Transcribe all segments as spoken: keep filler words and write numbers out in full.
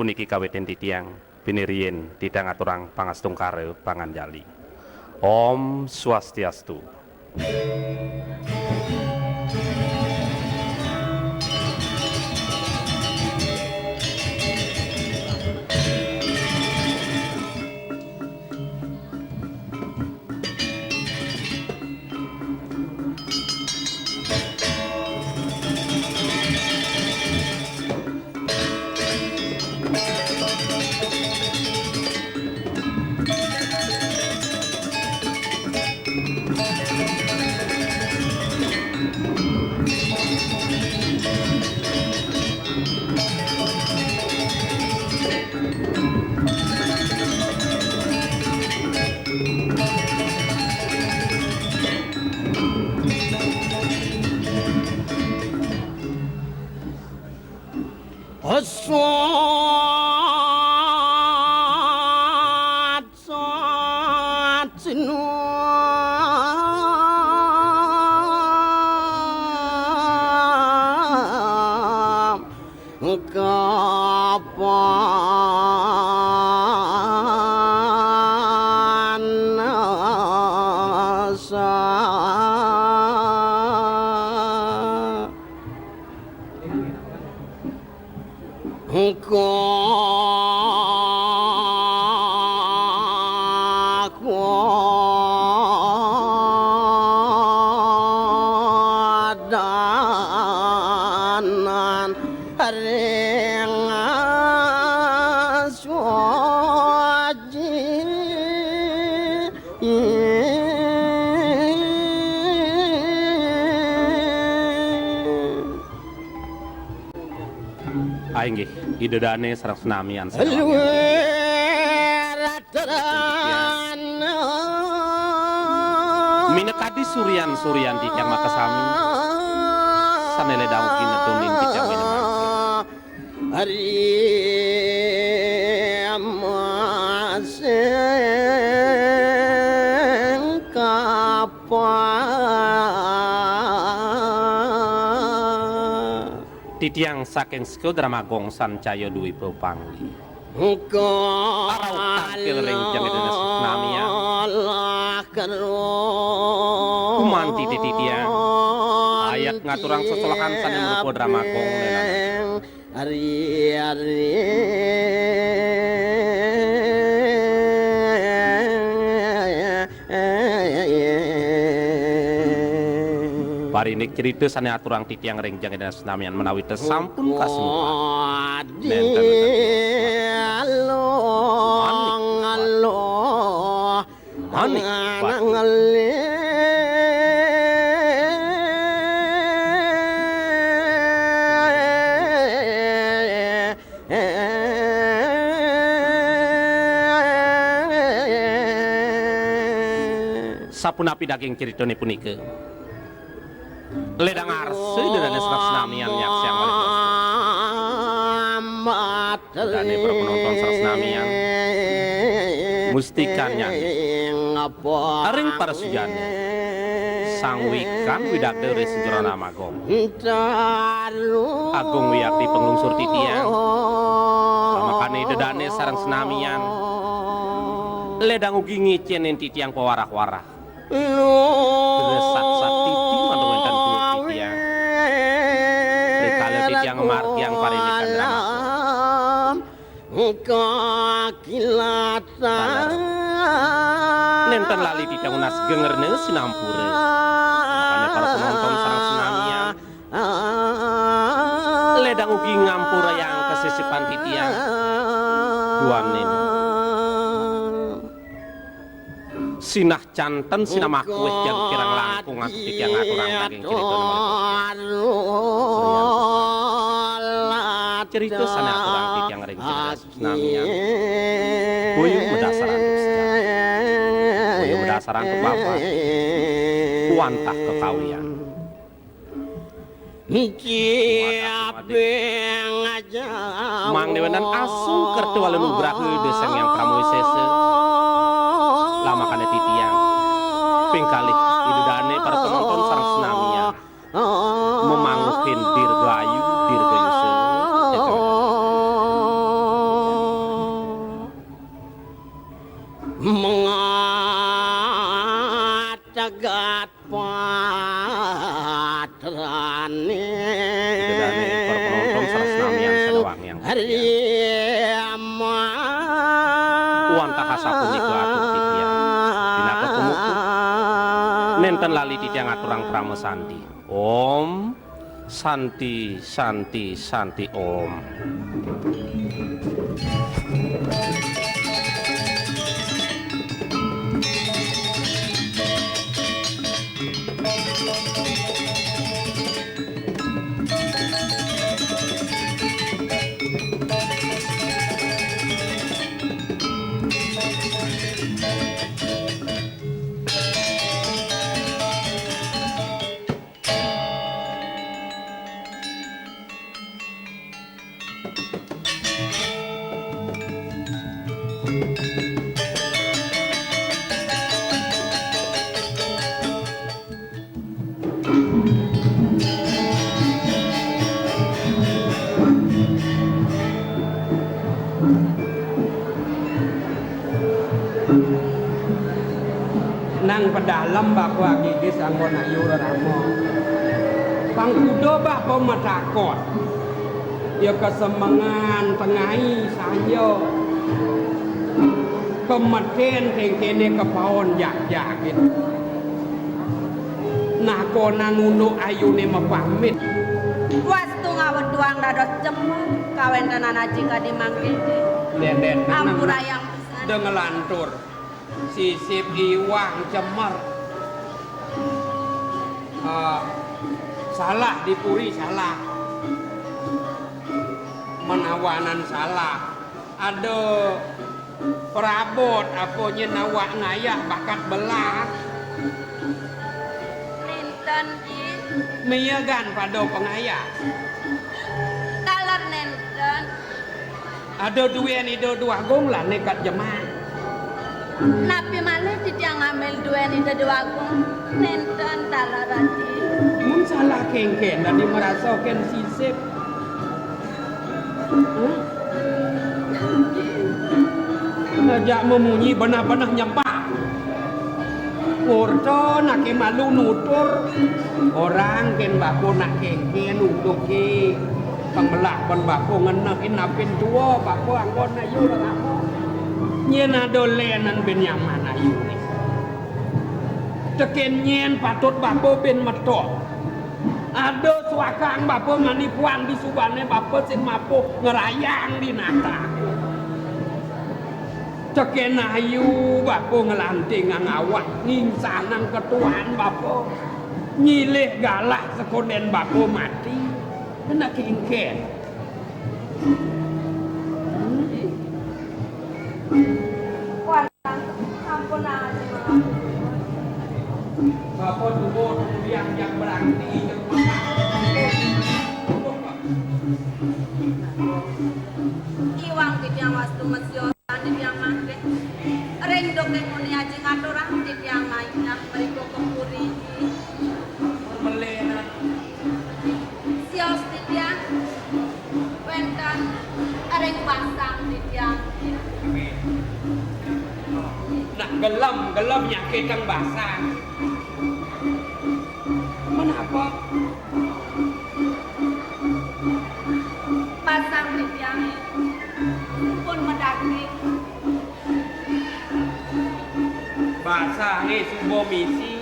Puniki kawitin titiang, pinirien titiang aturang pangastungkara panganjali. Om Swastiastu. Ah, inggih, Ida Dane sareng senamian. Minakadi suryan-suryan titiang makasami sane ledang ugi netunin titiang minemaken. Titiang saking Sekolah Drama Gong Sancaya Dwi Propangli. Paraukan ring jangkidana senamian. Kumanti titiang ayat ngaturang sesolahan sane marupa drama gong. Parindik cerita sane aturang titiang ring jangkidana senamian menawi ta sampun kasengguhan. Nenten wenten. Manik. Manik. Sapunapi daging critane punika? Ledang arsa Ida Dane sareng senamian nyaksiang malih. Ida Dane para penonton sareng senamian. Mustikanyane. Ring parasujane. Sang Wikan Widagda ring Sujrana Magong. Agung wiakti panglungsur titiang. Pamakane Ida Dane sareng senamian. Ledang ugi ngicenin titiang pawarah-warah. Tresat sakti mantuk wenten kuwat titiang. Rikala titiang margiang parindikan drama. Nenten lali titiang nunas gengerna sinampura. Makane para penonton sareng senamian. Ledang ugi ngampurayang kasisipan titiang. Duaning. Sinah janten sinamah kuwih jagi kirang langkung antuk titiang ngaturang daging crita. Cerita sane aturang titiang ring cerita senamian. Boya madasar antuk sejarah. Boya madasar antuk lampah. Wantah kekawian. Mangda wenten asung kerta wali nugraha Ida Sang Hyang Parama Wisesa. Lamakane titiang. Ping kalih Ida Dane para penonton sareng senamian. Mamanggihin dirgayu, dirgayusa. Wantah asapunika atur titiang. Pinaka pamuput, nénten lali titiang aturang parama santi. Om Santi, Santi, Santi Om. Nang pedalem bapa agigis anggon ayu rerama. Pang kuda bapa matakon. Ya kasemengan tengai sanja. Kemeten kengkene kepaon jak-jak gitu. Nah, kona ngunduk ayune mapamit. Wastu ngaweduang dados cemer, kawentenan aji kadi mangkene. Deden, ampurayang pisan. Da ngelantur. Sisip iwang cemer. Ah, salah di puri, salah. Menawanan salah. Ada perabot apa nyen awak ngayah bakat belah. Nenten, Ji. Miyagan pada pengayah. Taler nenten. Ada duen Ida Dwagung lah nekat jemah. Napi malih titiang ngambil duen Ida Dwagung? Nenten, taler, Ji. Mun salah kengken dadi merasaken sisip. Ngajak memunyi benah-benah nyembah. Orta nake malu nutur. Orang ken bapa nak kengken utuke. Pengbelah pen bapa ngenehin apin tua, bapa anggon ayu lelama. Nyen ada lenan bin nyaman ayu. Teken nyen patut bapa bin metok. Ada suakang bapa mani puan di subane bapa sing mapuh ngerayang di nata. Teken ayu bapa ngelantingang awak, ngingsanang ketuan bapa. Nyilih galah sekonden bapa mati. Kena kingken. Bapa tubuh yang, yang berarti, yang makan. Iwang titiang wastu mesio, titiang mangke. Ring doke muni aji ngaturang titiang mayah mriku ke puri. Melena. Sios titiang wenten ring basang titiang. Nak gelem, gelem nyakitang basang. Menapa? Basang titiang pun medaging. Basang, eh, suba misi.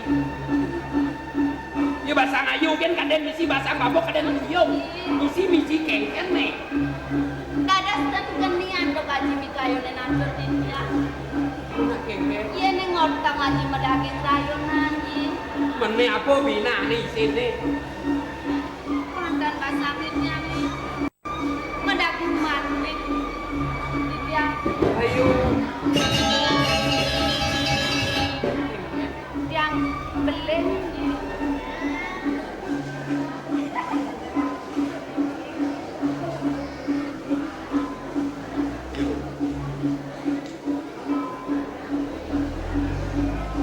Ya, basang ayu kan kadén misi, basang babuk kadén uyung. Misi, misi kengken, eh. Dados ten kenian to kaji mikayuné natur titiang. Nah, kengken. Yéning ngortang aji medaging rayunan, nggih. Mené apa binahné isiné? Manten basang titiang, nggih. Medaging manten. Titiang. Ayo. Tiang belih.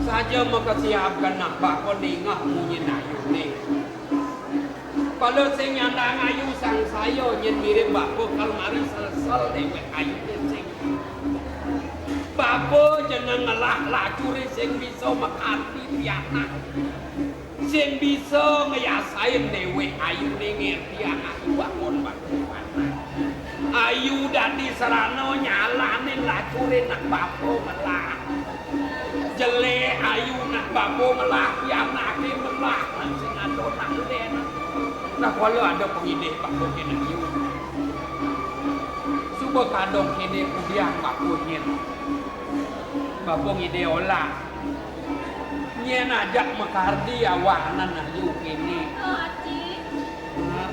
Saja makesiab genah bapa ningeh munyin ayuné. Kala sing nyandang ayu sangsaya nyén mirib bapa kal mari selsel déwék ayuné sing. Bapa jeneng ngelah lacuré sing bisa makanti pianak. Sing bisa ngeyasain déwék ayuné ngertiang ayu bangun bapa. Ayu dadi sarana nyalanin lacure nak bapa melah. Jelek ayu nak bapa melah, pianake melah, lan sing ado nak len. Nah, kala ada pangidih bapa nyen ayu. Suba kadang kene pudian bapa nyen. Bapa ngidih olah. Nyen ajak makardi awanan ayu kene. Oh, Aji. Hah?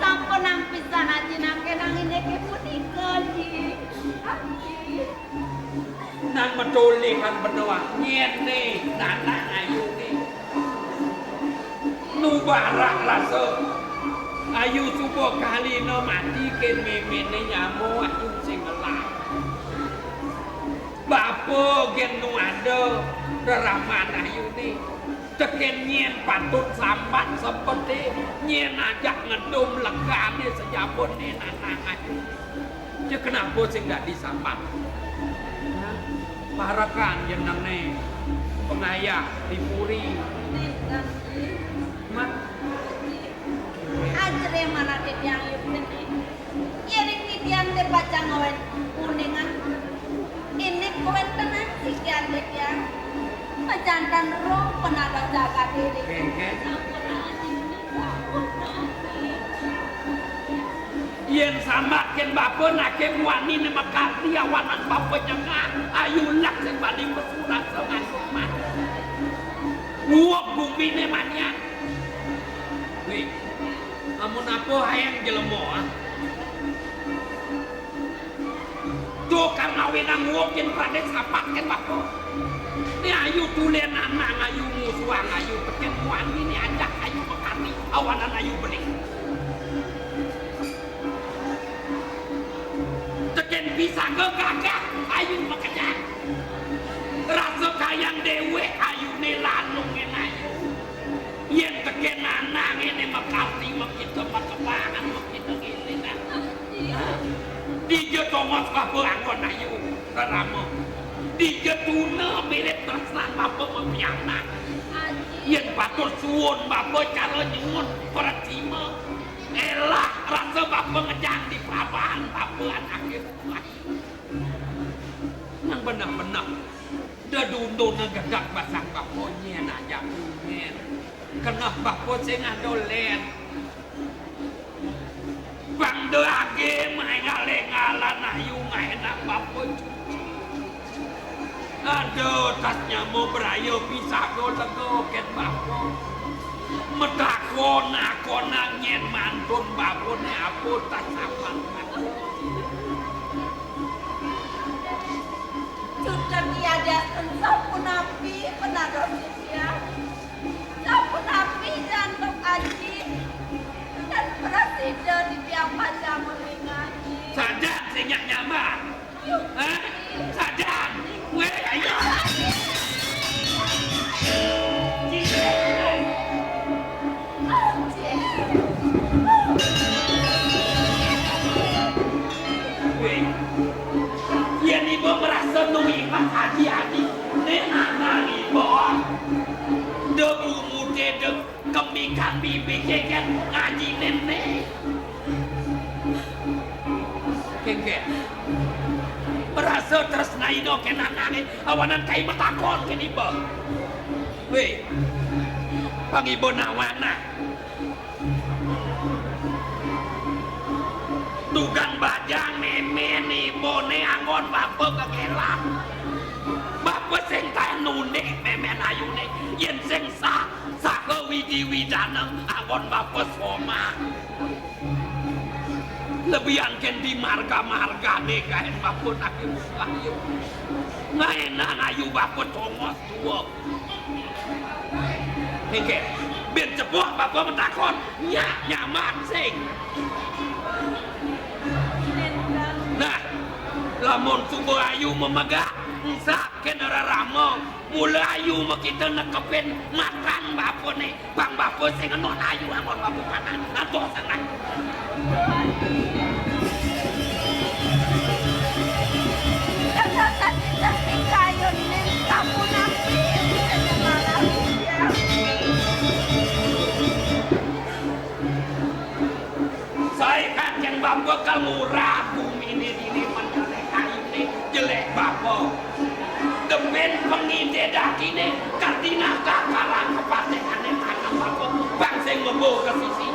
Sampunang pisan Aji nangkenang indike punika, Aji. Aji. Nang matolihan benua, nyen ne, nanang ayu ne. Nu barak rasa. Ayu suba kalina mati ken memene nyama ayu sing ngelah. Bapa gen nu ada reraman ayu ne. Teken nyen patut sambat seperti nyen ajak ngedum legane sejabun ne nanang ayu. Ya, kenapa sing nggak disambat? Hah? Parekan jenenge pengayah di puri. Mat. Ajre mana titiang yuk geni. Yen titiang te pacang ngawen kuningan. Ini kuwentenan sikian titiang. Majanten roh penata jagat ini. Kengken. Yen sambat ken bapa nake muani ne makardi awanan bapa nyengah, ayu lak sing bani mesurat sing antuk mati. Uwuk gumine manian. Wih, amun apa hayang jelema, ah? Tukang ngawinang uwuk yen prade sambat ken bapa. Ni ayu tulen anak ayu musuhang ayu teken muani ni ajak ayu makardi awanan ayu beli. Teken pisaga gagah ayu makejang. Rasa kayang dewek ayune lalung ngen ayu. Yen teken anak ngene makardi makita makebangan makita ngene nah. Dija tongos bapa anggon ayu rerama. Dija tuna mirip tresnan bapa mapianak. Yen patut suun bapa cara nyuun percima. Elah rasa bapa ngejang di pelabahan bapa anake rumah. Nang beneh-beneh dedundun gedak basang bapa nyen aja punyen. Keneh bapa sing ada len. Bang de age maenggal-enggalan ayu ngaenak bapa cuci. Aduh, tas nyama beraya pisah do lega ken bapa. Metakon akonang nyen mantun bapane apa tas apan. Sudah tiada sampun api penados titiang. Sampun api jantung aji. Dan prasida titiang pacang melingahi. Sajan sing nyak nyambat. Hah? Sajan. Weh, ayo. Weh. Yen iba merasa nuwihang adi-adi, ne anak iba. De bungude de kemikan bibike ken ngaji nene. Kengken. Merasa tresna ida ken anake, awanan kai matakon ken iba. Weh, pang iba nawana. Dugang bajang memen ibane anggon bapa gegelan. Bapa sing taen nunik memen ayune, yen sing sah, saha widi-widana anggon bapa somah. Lebihan ken di marga-margane kaen bapa nake musuh ayu. Ngaenang ayu bapa tongos tua. Nggih, ben cepuh bapa matakon, nyak nyambat sing. Nah, lamun suba ayu mamegak, engsap kena rerama, mula ayu makita nekepin matan bapane, bang bapa sing enun ayu anggon bapa panan, antuk sangat. Sai kancing bapa kal Ora guminé dini mendelek ayuné jelek bapa. Depin pengidé datiné kadina kakaran kepatekané tanah bapa. Bang sing mebo ke sisi.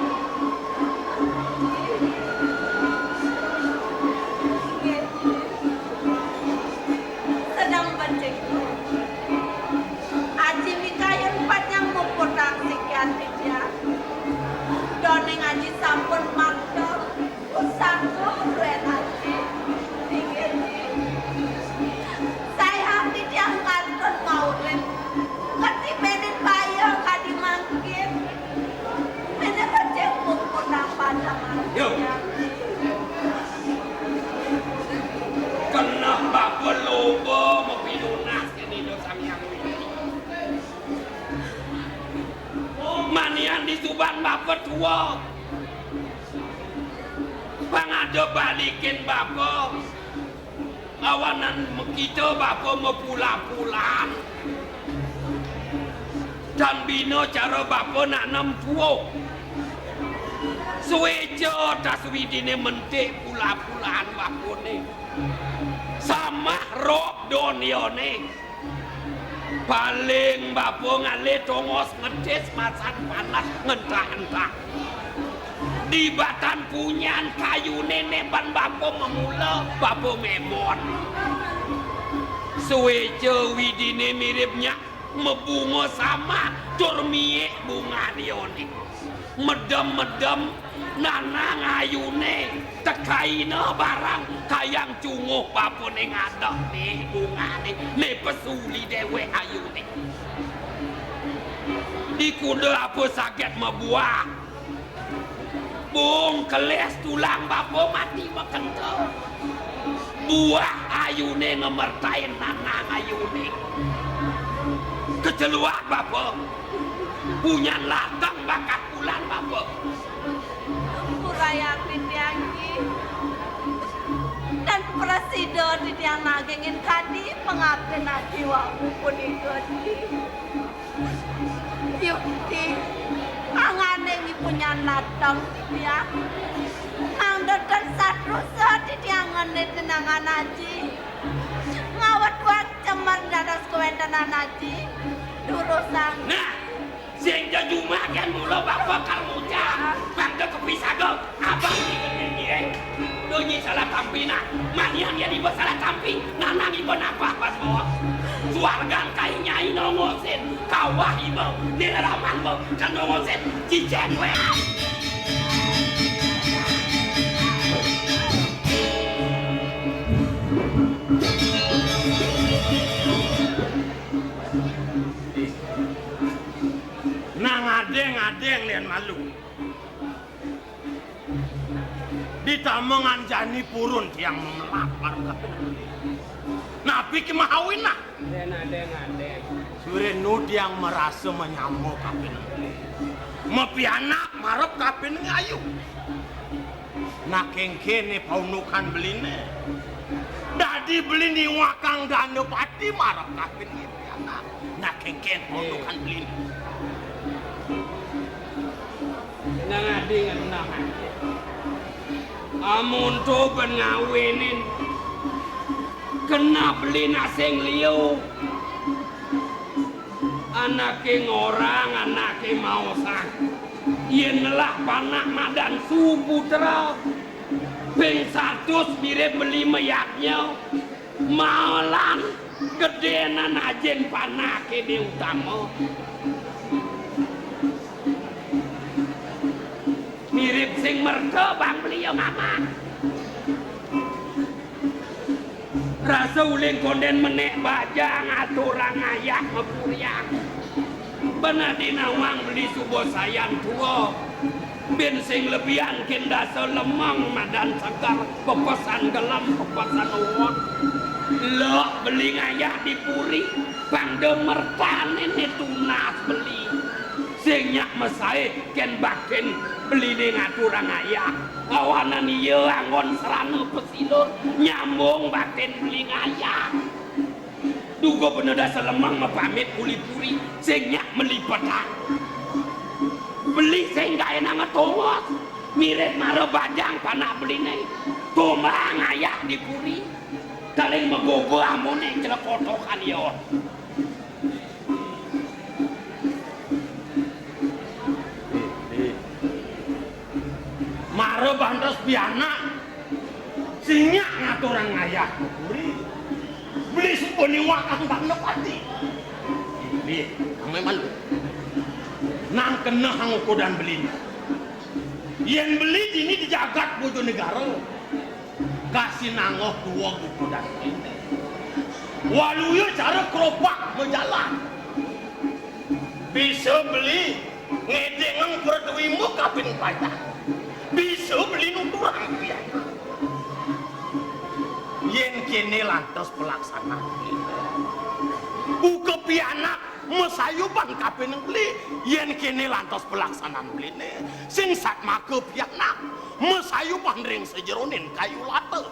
Sedang benceng. Aji Mikayun panyang muputang sikian titiang. Doning Aji sampun mantel. Pusatku duén Aji. Inggih, Ji. Sayang titiang kantun maurip. Ketibenin baya kadi mangkin. Méné becik puputang pada. Yo. Mangkin. Keneh bapa loba mapinunas kén Ida Sang Hyang Widhi. Manian disuban bapa tua. Pang ada balikin bapa. Awanan makita bapa mapula-pulaan. Tan bina cara bapa nak nempuh. Suéca tas widiné mentik pula-pulaan bapané. Samah rob donyané. Paling bapa ngalih tongos ngetis masan panas ngentah-entah. Di batan punyan kayuné né ban bapa mamula, bapa mébon. Suéca widiné mirib nyak mabunga samah tur miik bungan ioné. Medem-medem nanang ayuné, tekaina barang kayang cunguh bapané ngadek né bungané, né pesuli déwék ayuné. Di kuda apa saget mabuah. Bung kelis tulang bapa mati makenta. Buah ayuné ngemertain nanang ayuné. Keceluak bapa. Punyan latang bakat bulan bapa. Purayang titiang nggih. Dan prasida titiang nagingin kadi pangabdin Aji wau punika nggih. Yukti, anganing punyan latang titiang. Mangda tan satrusa titiang ngenit nenangan Aji. Ngawet-wet cemer dados kawéntenan Aji. Durusang. Nah, sing jejumah kén mula bapa kal mucak. Mangda kepisaga. Abang ngiring. Donyi salah tampi nah. Manian yén iba salah tampi, nanang iba napah pas bawah. Suargan kai nyai nongosin. Kawah iba, nilaraman ba, kan nongosin. Cicén wé. Nang adéng-adéng lén malu. Ditama nganjani purun tiang mamelapar kapin. Napi ké mahawin nah? Dén adéng-adéng. Surin nu tiang marasa manyama kapin. Mapianak marep kapin ngayu. Nah kéngkéné paundukan beliné. Dadi beli niwakang dana pati marep kapin pianak. Nah kéngkén paundukan beliné. Nang adi ngenah. Amun to ben ngawinin kena beli nasing liu. Anaké ngorang, anaké maosang. Yén nelah panak madan suputra, ping satus mirib beli mayadnya, malan gedénan ajin panaké di utama. Mirib sing merta bang beli ya mama. Rasa uling kondén menék bajang aturang ayah ngepuriang. Benadi nawang beli suba sayan tua. Bin sing lebihan kin dasa lemeng madan seger pepesan gelem pepesan uwet. Lok beli ngayah di puri, pang da mertané né tunas beli. Sing nyak mesaé kén batin beliné ngaturang ayah. Awanan ia anggon serana pesilur nyambung batin beli ngayah. Duga bena dasa lemeng mapamit uli puri, sing nyak melipetan. Beli sing gaénang ngetongos, mirib mara bajang panak beliné. Tumbang ayah di puri. Kaling magogo amoné celekotokan ya. Mara bantos pianak. Sing nyak ngaturang ayah di puri. Beli suba niwakang bangda pati. Beli, nang memang lu. Nang keneh angukudan beli. Yén beli dini di jagat Bojonegara, kasinangoh dua gugudan kéné. Waluya cara kropak majalan. Bisa beli ngedengeng perduimu kapin payah. Bisa beli nuturang pianak. Yén kéné lantas pelaksanaan. Buka pianak masayuban kapining beli, yén kéné lantas pelaksanaan beliné, sing satmaka pianak, masayuban ring sajeroning kayu lata.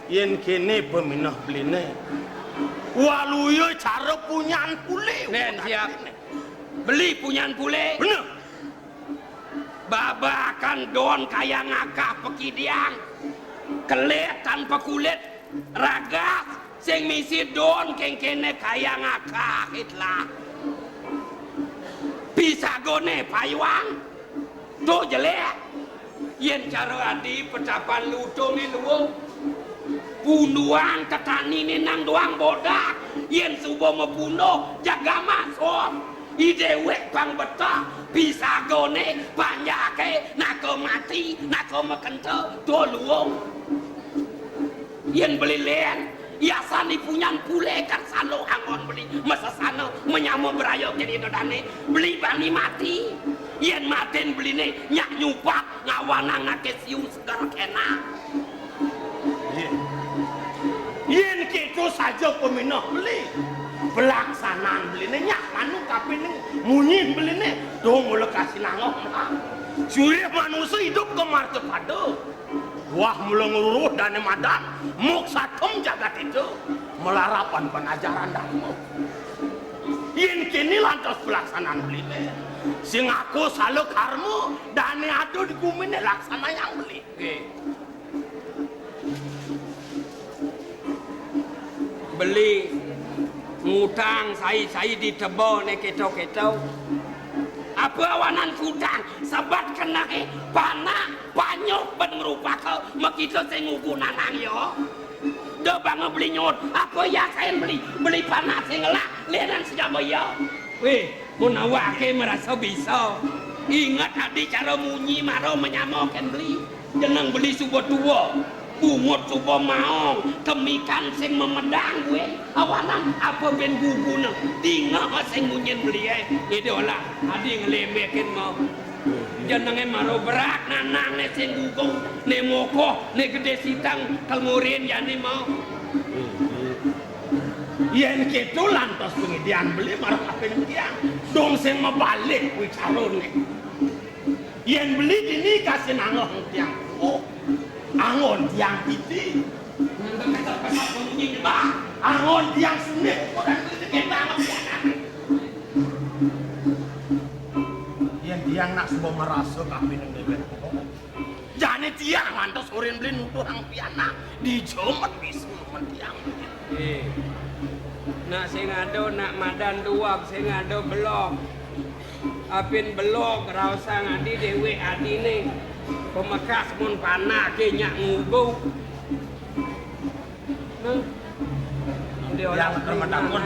Yén kéné pamineh beliné, waluya cara punyan pulé. Nén, siap. Beli punyan pulé. Bener. Babakan don kayang akah pakidiang, kelet tanpa kulit, ragas sing misi don kéngkéné kayang akah itlah. Pisagané payuang, to jelék. Yén cara adi petapan lutungé luung. Punduhan tetaniné nang doang bodak. Yén suba mapunduh, jaga masuk. I déwék pang betah, pisagané, panjaké, naka mati, naka makenta, to luung. Yén beli lén, yasan ipunyan pulé kan salo anggon beli, masesana, manyama braya kéné dodané, beli bani mati. Yén matin beliné, nyak nyupak, ngawanang naké siu seger kénak. Yén, yén kéto saja pamineh beli, pelaksanaan beliné nyak manu kapining munyin beliné, dong mula kasinangoh. Surya manusa idup ka marcapada. Wah mula ngruruh dané madan, muk satem jagat itu, malarapan panajaran dharma. Yén kéné lantas pelaksanaan beliné, sing aku sala karma, dané ada di guminé laksanayang beli. Nggih. Beli ngutang sai-sai diteba né kéto-kéto. Apa awanan kutang? Sebet kenehé panak, panyuk, ban ngrupaka, makita sing ngugu nanang ya. Da banga beli nyuut, apa yasain beli, beli panak sing ngelah, lénan sejaba ya. Wéh, mun awaké marasa bisa, inget adi cara munyi mara manyama kén beli. Jeneng beli suba tua, bungut suba maong, kemikan sing mamedang kuwi. Awanan apa bén guguna, dingeh sing munyin belié. Ngéné olah, adi nglémbekin mau. Jenengé mara berak nanangné sing gugung, né mokoh, né gedé siteng, kelmurin jani mau. Yén kéto lantas pangidian beli marep apin tiang, dong sing mabalik wicarané. Yén beli dini kasinangoh tiang tuuk, anggon tiang piti. Anggon tiang sunit, udan beli dikit banget. Yén tiang nak suba marasa kapining déwék. Jani tiang ngantos urin beli nuturang pianak, dija men bisa men tiang. Eh. Nak sing ada, nak madan duweg, sing ada belog. Apin belog, raosang adi déwék adiné. Pamekas mun panaké nyak ngugu. Nah. Dia orang terima takut.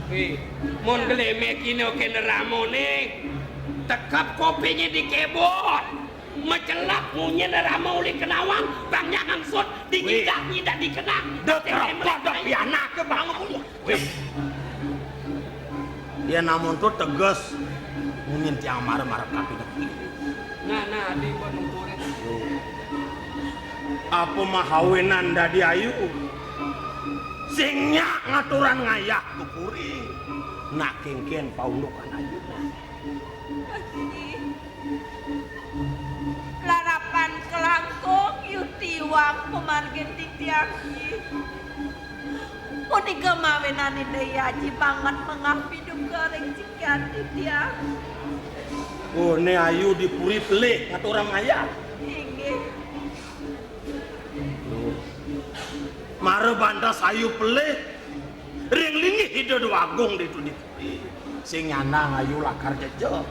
Wih, mun glemek ino kene ramone, tekep kopinya dikebon. Mecelak munyin rama uli kenawang, bang nyak angsut, dinyidak-nyidak dikenang. Dek repot dek pianak ke bang. Wih. Yén amun to teges, munyin tiang marep-marep kapining. Nah, nah, adi pun nuturin. Apa mahawinan dadi ayu? Sing nyak ngaturang ngayah ka puri. Nak kénkén paundukan ayu. Adi. Larapan kalangkung yuti wang pamargin titiang. Punika mawinan Ida Hyang Aji banget mengah piduka ring sikian titiang. Oh, né Ayu di puri pelih ngaturang ayah. Inggih. Duh. Mara bantas Ayu pelih ring linggih Ida Déwa Agung ditu di puri. Sing nyanang Ayu lakar jejeh.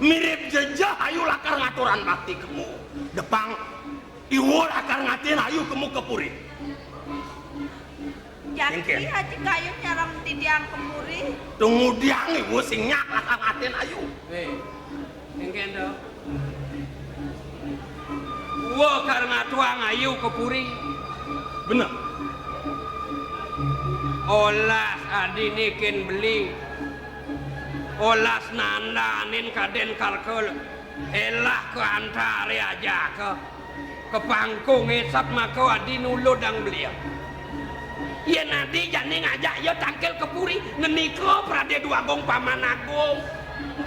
Mirib jejeh Ayu lakar ngaturang bakti kemu. Depang Iwa lakar ngajin Ayu kemu ka puri. Jati Kénkén. Aji kayun nyareng titiang ka puri. Tumudiang Iwa sing nyak lakar ngajin Ayu. Wéh, kénkén to. Iwa lakar ngajin Ayu ka puri. Bener. Olas adiné kén beli. Olas nandanin kadén kalkul. Elah ka antaré ajaka. Ka pangkung ésap maka adi nuludang beliau. Yén adi jani ngajak ia tangkil ka puri, ngenika pradé Déwa Agung Paman Agung.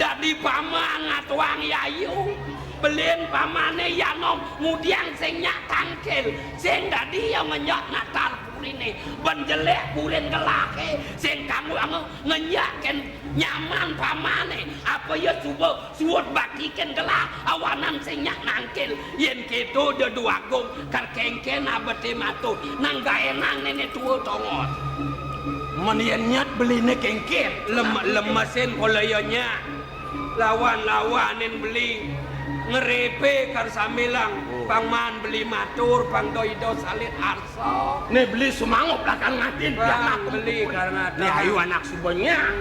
Dadi paman ngatuang Ayu. Beliné pamané ia nom ngudiang sing nyak tangkil. Sing dadi ia ngenyak natar puriné. Bén jelék purin gelahé. Sing kanggo anga ngenyak kén nyaman pamané. Apa ia suba suud bakti kén gelah awanan sing nyak nangkil. Yén kéto Déwa Agung, kar kénkén abeté matur, nang gaénang néné tua tongot. Men yén nyat beliné kénkén. Lem-, lemesin kala ia nyak. Lawan-lawanin beli ngrépé kar sambilang. Oh. Pang maan beli matur, pang da Ida salit arsa. Né beli sumangup lakar ngajin. Pang pianak beli kemu. Karena né Ayu anak suba nyak.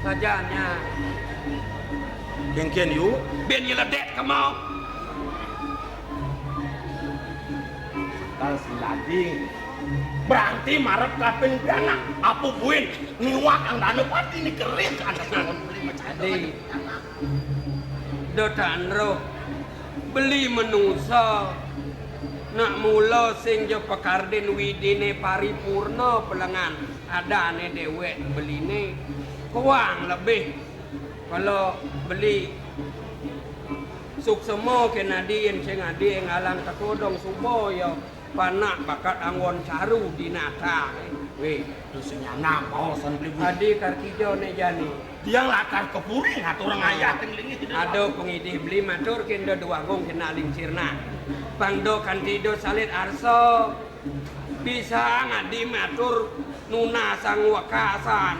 Sajan nyak. Kénkén Yu. Bén nyeledék kema. Tal silading. Berarti marep kaping pianak. Apa buin ngiwak ang dana pati ni keris anak nangon beli macam. Adi. Da tan roh. Beli manusa. Nak mula sing ja pakardin widiné paripurna pelengan adané déwék beliné. Kuang lebih kala beli suksema kén adi yén sing adi ngalang teka dong suba ia panak bakat anggon caru dinatang. Wéh. Terus nyanang, baosan beli beli. Adi kar kija né jani. Tiang lakar ka puri ngaturang ayah kén linggih. Ada pangidih beli matur kén da Déwa Agung kén Aling Sirna. Pang da kanti da salit arsa. Bisa ngadi matur nunasang wekasan.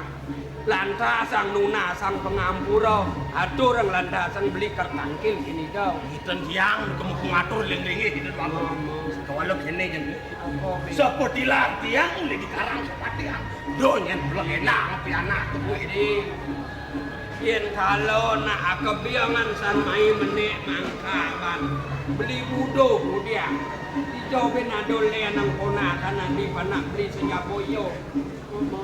Lantasang nunasang pangampura. Aturang lantasang beli kar tangkil kini da. Iten tiang kemu ngatur ling linggih kita Déwa Agung. Kawala kéné jani. Apa, Bli? Sapatilan tiang uli di karang sapatian. Do nyén pelengena pianak tubuh ini. Yén kala nak akebiangan san mai menék mangkaban. Beli buduh mudian. Ijo bin adol lé nang ponakan adi panak beli sejaboyo.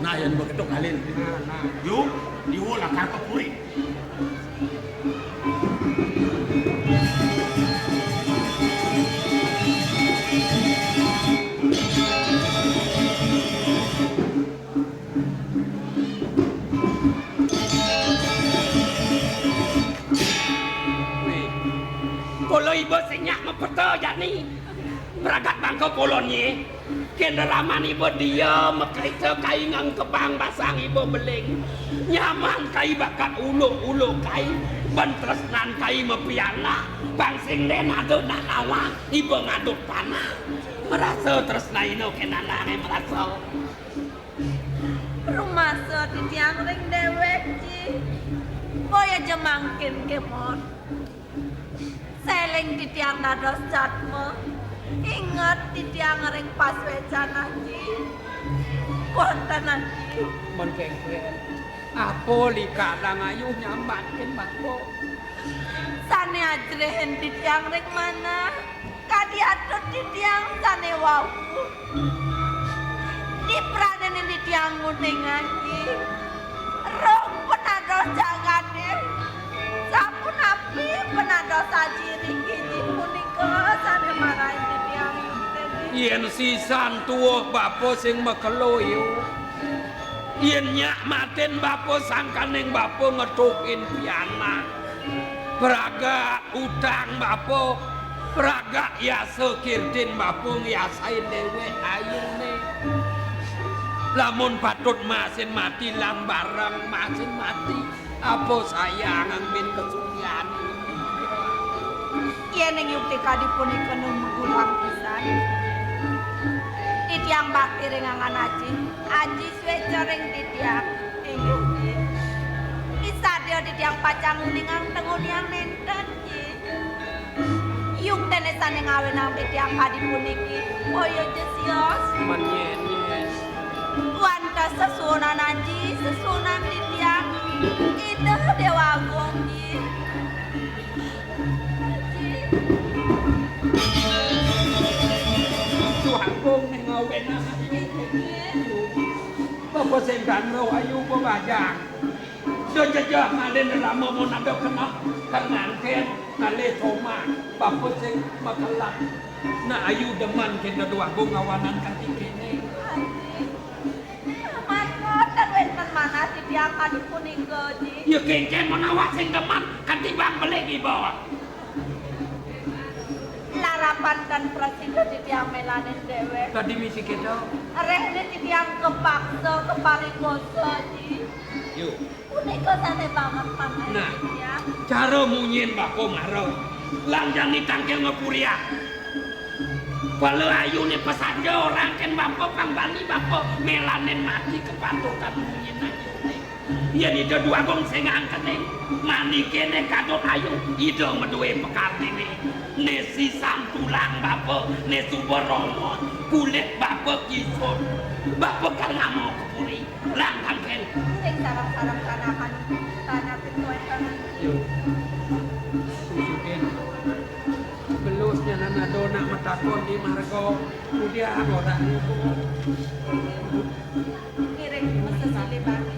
Nah, yén begitu kalin. Nah, nah. Yu, diwo lakar ka puri. Wih, kala iba sing nyak mapeta jani. Maragat bangka polonye. Kén reraman iba dia makrita kai ngengkebang basang iba beling. Nyaman kai bakat uluk-uluk kai. Ban tresnan kai mapianak. Pang sing dén ada nak nawang iba ngaduk panah. Marasa tresnaina kén nanange marasa. Rumasa titiang ring déwék, Ji. Boya ja mangkin kémon. Séling titiang dados jadma. Inget titiang ring pasuécan, Ji. Wonten, Ji. Mon kéngkén. Apa likadang ayu nyambatkin bapa? Sané ajrihin titiang ring manah. Kadi atur titiang sané wau. Dipradénin titiang nguning, Ji. Roh penados jagaté. Sapunapi penados Aji ring kiji punika sané marahin titiang. Yén sisan tuwuh bapa sing makelo, Yu. Yén nyak matin bapa sangkaning bapa ngetuhin pianak. Pragat utang bapa, pragat yasa kirtin bapa ngyasain déwék ayuné. Lamun patut masin mati, lan bareng masin mati. Apa sayang angin kesucian? Yéning yukti kadi punika numugulang pisan. Titiang bakti ring angan aji, aji suéca ring titiang. Inggih, Ji. Misadéwa titiang pacang nguningang tenguniang nénten, Ji. Yuktené sané ngawinang titiang kadi puniki, boya ja sios. Manyén, Ji. Wantah sesuunan aji, sesuunan titiang. Ida Déwa Agung, Ji. Ji. Déwa Agung né ngawinang. Inggih. Bapa sing gandrung ayu bebajang. Da jejeh ngalih rama mun ada keneh, kan nganten ngalih somah, bapa sing makelat. Nah, ayu demen kéné Déwa Agung ngawanan kanti kéné. Aji, manut ten wénten manah titiang kadi punika, Ji. Ya kénkén menawa sing demen, kanti bang beli iba. Larapan ten prasida titiang mélanin déwék. Tadi misi kéto. Réhné titiang kapaksa, kaparikosa, Ji. Yo. Punika sané banget manah. Nah, titiang. Cara munyin bapa mara. Lanjang nitangkil ngapuriak. Pala ayuné pasanja orang kén bapa pang bani bapa mélanin mati kapatutan munyin ayuné. Yén Ida Déwa Agung sing ngangkenin, manikéné kadut ayu, Ida madué pakardiné. Né sisan tulang bapa, né suba rama, kulit bapa kisut. Bapa kal ngama ka puri, lan tangkil. Sing sareng-sareng kanakan tanah pituan kami. Yo. Susukin. Belusnya nana dona matakon di marga. Udah, ora niku. Ngiring mesesali bani.